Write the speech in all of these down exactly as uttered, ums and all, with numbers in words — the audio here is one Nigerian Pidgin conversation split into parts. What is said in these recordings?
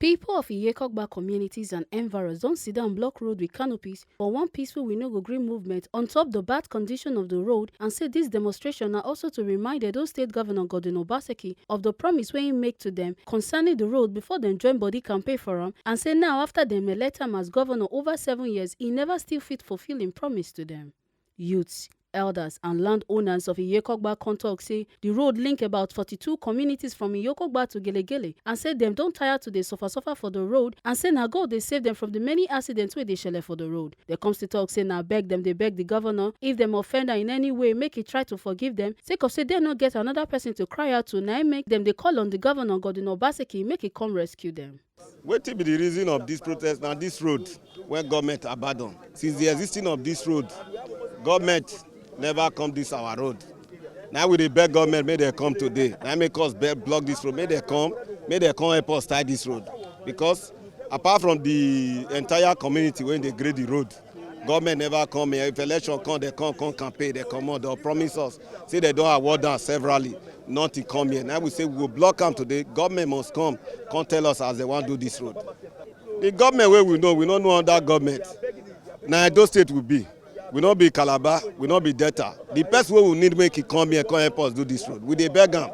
People of Iyekogba communities and environs don sit down block road with canopies for one peaceful We No Go Gree movement on top the bad condition of the road and say this demonstration na also to remind Edo State Governor Godwin Obaseki of the promise wey he make to them concerning the road before dem join body campaign for am, and say now after dem elect am as governor over seven years, he never still fit fulfill im promise to them. Youths, elders and landowners of Iyekogba come talk say the road link about forty-two communities from Iyekogba to Gelegele, and say dem don tire to dey suffer suffer for the road, and say na God dey save dem from the many accidents wey dey shele for the road. Dem come still talk say na beg dem dey beg the governor, if dem offend am in any way, make he try to forgive dem, sake of say dem no get another person to cry out to, na im make dem dey call on the governor Godwin Obaseki make he come rescue dem. Wetin be the reason of this protest? Na this road wey government abandon. Since the existing of this road, government never come this our road. Now we dey beg government make dem come today. Now make us be-, block this road. Make dem come, make dem come help us tie this road. Because apart from the entire community wey dey grade the road, government never come here. If election come, dem come, come campaign, dem comot, dem promise us say dem don award am severally. Nothing come here. Now we say we go block am today. Government must come, come tell us as dem wan do this road. The government wey we know, we no know other government. Na Edo State we be. We no be Calabar, we no be Delta. The person wey we need make he come here, come help us do this road. We dey beg am.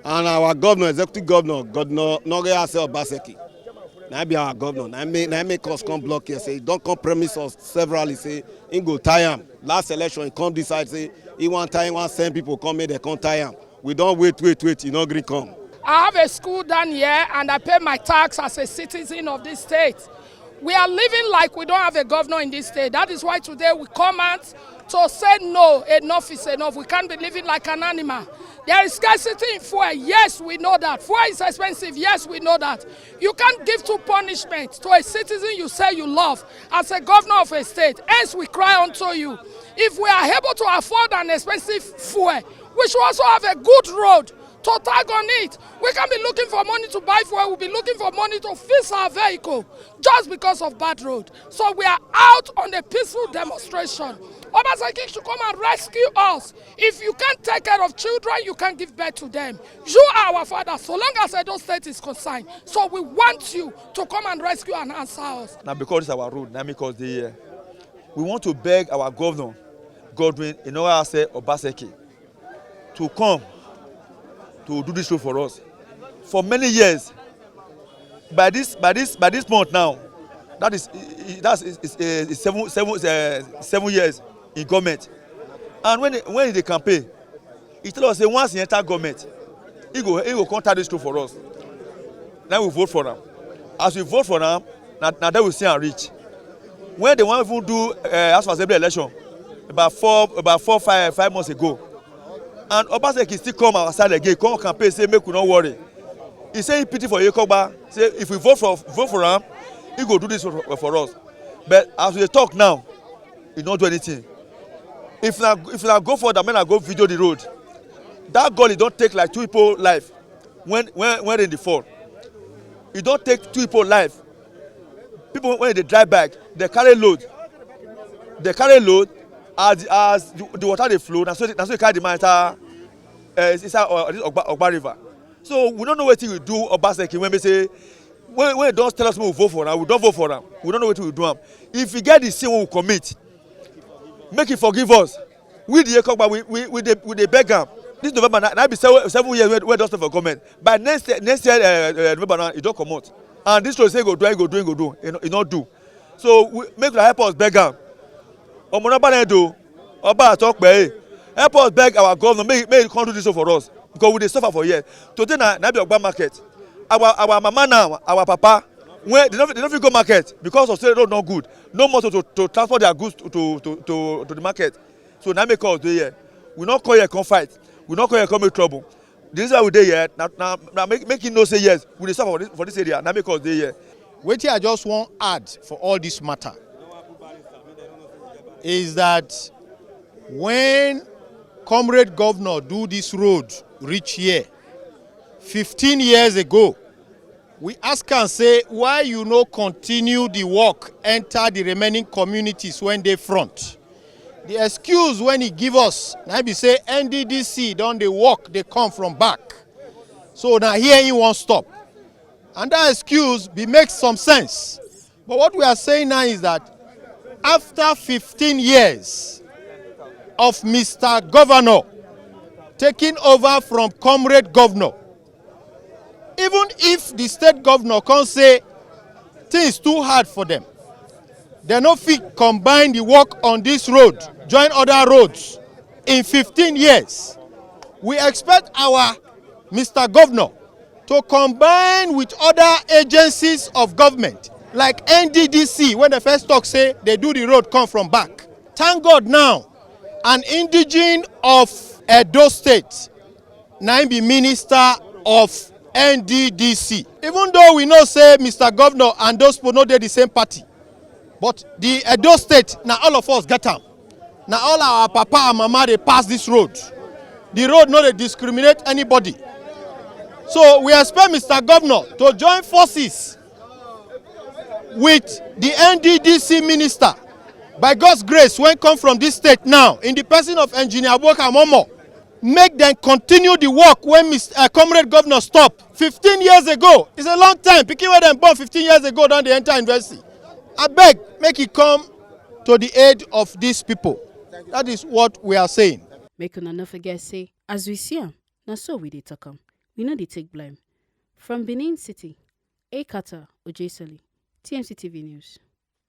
And our governor, executive governor, Governor Noge Ase Obaseki, na be our governor. Na make, na make us come block here. Say he don come promise us severally. Say he go tie am. Last election, he come decide say he wan tie, he wan send people come, make dem come tie am. We don wait, wait, wait. He no gree come. I have a school down here and I pay my tax as a citizen of this state. We are living like we don't have a governor in this state. That is why today we come out to say no, enough is enough. We can't be living like an animal. There is scarcity in fuel. Yes, we know that. Fuel is expensive. Yes, we know that. You can't give two punishments to a citizen you say you love as a governor of a state. Hence, we cry unto you. If we are able to afford an expensive fuel, we should also have a good road to tag on it. We can be looking for money to buy fuel. We'll be looking for money to fix our vehicle just because of bad road. So we are out on a peaceful demonstration. Obaseki should come and rescue us. If you can't take care of children, you can't give birth to them. You are our father, so long as Edo State is concerned. So we want you to come and rescue and answer us. Now, because it's our road, now because they here. We want to beg our governor, Godwin Enowaase Obaseki, to come to do this road for us. For many years, by this, by this, by this month now, that is, i-, i-, that's, is, is, is seven, seven, uh, seven years in government. And when, when they campaign, he tell us say once he enter government, he go, he go come tie this road for us. Now we vote for am. As we vote for am, na, na there we see am reach. When they wan even do, uh, House of Assembly election, about four, about four, five, five months ago, and Obaseki still come our side again, come campaign, say make we no worry. He say he pity for Iyekogba, say if we vote for, vote for am, he go do this for, for us. But as we dey talk now, he no do anything. If na, if na go for that, make na go video the road. That gully don take like two people life when, when, when rain dey fall. E don take two people life. People wey dey drive bike, they carry load. They carry load as, as the, the water dey flow, na so, na so they carry the man enter, uh, inside, uh, this Ogba, Ogba River. So we no know wetin we do Obaseki when we say, when, when he don tell us make we vote for am, we don vote for am. We no know wetin we do am. If he get the sin wey we commit, make he forgive us. We the Iyekogba, we, we, we dey, we dey beg am. This November na, na be seven, seven years wey, wey don stay for government. By next year, next year, uh, uh, November now, he don comot. And this road say he go do, he go do, he go do. He no, he no do. So we, make una help us beg am. Omo na bana do. Oba talk pe. Help us beg our governor. Make, make he come do this road for us. Because we dey suffer for here. Today na, na be Ogba market. Our, our mama now, our papa, when they no fit, they no fit go market because of say road no good. No motor to, to transport their goods to, to, to, to the market. So na make us dey here. We no come here come fight. We no come here come make trouble. The reason why we dey here, na, na, na make, make him know say yes, we dey suffer for this, for this area. Na make us dey here. Wetin I just wan add for all this matter is that when comrade governor do this road reach here fifteen years ago, we ask am say why you no continue the work enter the remaining communities wey dey front. The excuse wey he give us na be say N D D C don dey work, dey come from back. So na here he wan stop. And that excuse be make some sense. But what we are saying now is that after fifteen years of Mister Governor taking over from Comrade Governor, even if the state governor come say things too hard for them, they no fit combine the work on this road, join other roads in fifteen years. We expect our Mister Governor to combine with other agencies of government like N D D C, when they first talk say they do the road come from back. Thank God now, an indigene of Edo State na im be minister of N D D C. Even though we know say Mister Governor and those people no dey the same party, but the Edo State na all of us get am. Na all our papa and mama dey pass this road. The road no dey discriminate anybody. So we expect Mister Governor to join forces with the N D D C minister, by God's grace, when come from this state now, in the person of Engineer Aboka Momo, make them continue the work when Mister uh, Comrade Governor stop fifteen years ago. It's a long time. Pikin wey dem born fifteen years ago don dey enter university. Abeg, make e come to the aid of these people. That is what we are saying. Make una no forget say, as we see am, na so we dey talk am. We no dey take blame. From Benin City, Ekata Ojesoli, T M C T V News.